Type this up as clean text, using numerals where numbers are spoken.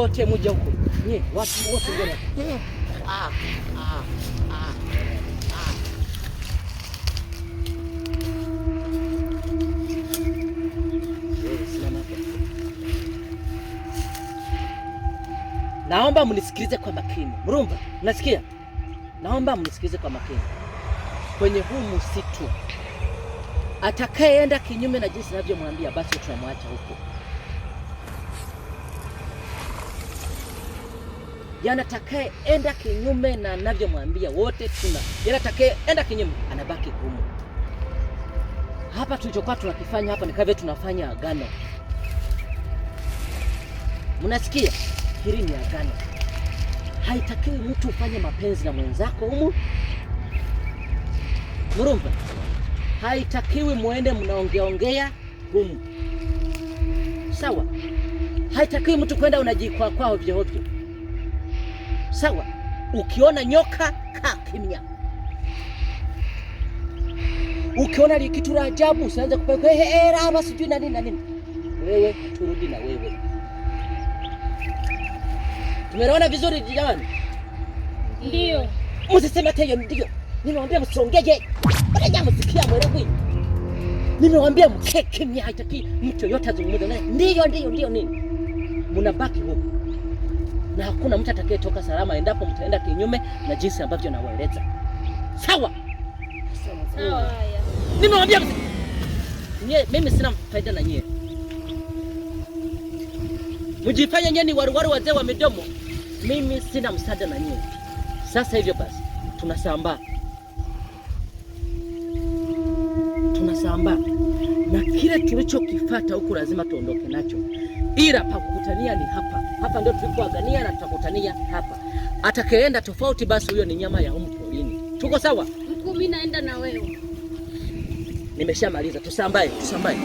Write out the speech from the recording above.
Wote muje huko. Nye, watu wote ngoja. Ah, ah, ah, ah. Wewe simama hapo. Naomba mnisikilize kwa makini. Mrumba, mnasikia? Naomba mnisikilize kwa makini. Kwenye huu msitu atakayeenda kinyume na jinsi ninavyomwambia basi tunamwacha huko. Yaani atakayeenda kinyume na ninavyomwambia wote tuna. Yaani atakayeenda kinyume anabaki humo. Hapa tulichokuwa tunakifanya hapa ni kama vile tunafanya agano. Mnasikia? Hili ni agano. Haitakiwi mtu ufanye mapenzi na mwenzako humu. Murumba. Haitakiwi muende mnaongeaongea humu. Sawa? Haitakiwi mtu kwenda unajikwaa kwa ovyo ovyo. Sawa? Ukiona nyoka kaa kimya. Ukiona kitu la ajabu usianze kupeka hey, hey, raba sijui na nini na nini. Wewe turudi na wewe. Tumeelewana vizuri jamani? Ndio. Msiseme hata hiyo ndio. Nimewambia msiongee. Mbona msikia mwelewi? Nimewambia mkae kimya, haitaki mtu yoyote azungumze naye. Ndio, ndio, ndio nini? Mnabaki huko. Na hakuna mtu atakayetoka salama endapo mtaenda kinyume na jinsi ambavyo nawaeleza. Sawa? Sawa. Haya. Nimewambia nye, mimi sina faida na nyie. Mjifanye nyie ni waruwaru wazee wa midomo. Mimi sina msaada na nyie. Sasa hivyo basi tunasambaa. Tunasambaa. Na kile tulichokifata huku lazima tuondoke nacho. Ila pa kukutania ni hapa. Hapa ndio tulipoagania na tutakutania hapa. Atakayeenda tofauti basi huyo ni nyama ya humu porini. Tuko sawa? Mkuu, mimi naenda na wewe. Nimeshamaliza. Tusambae, tusambae.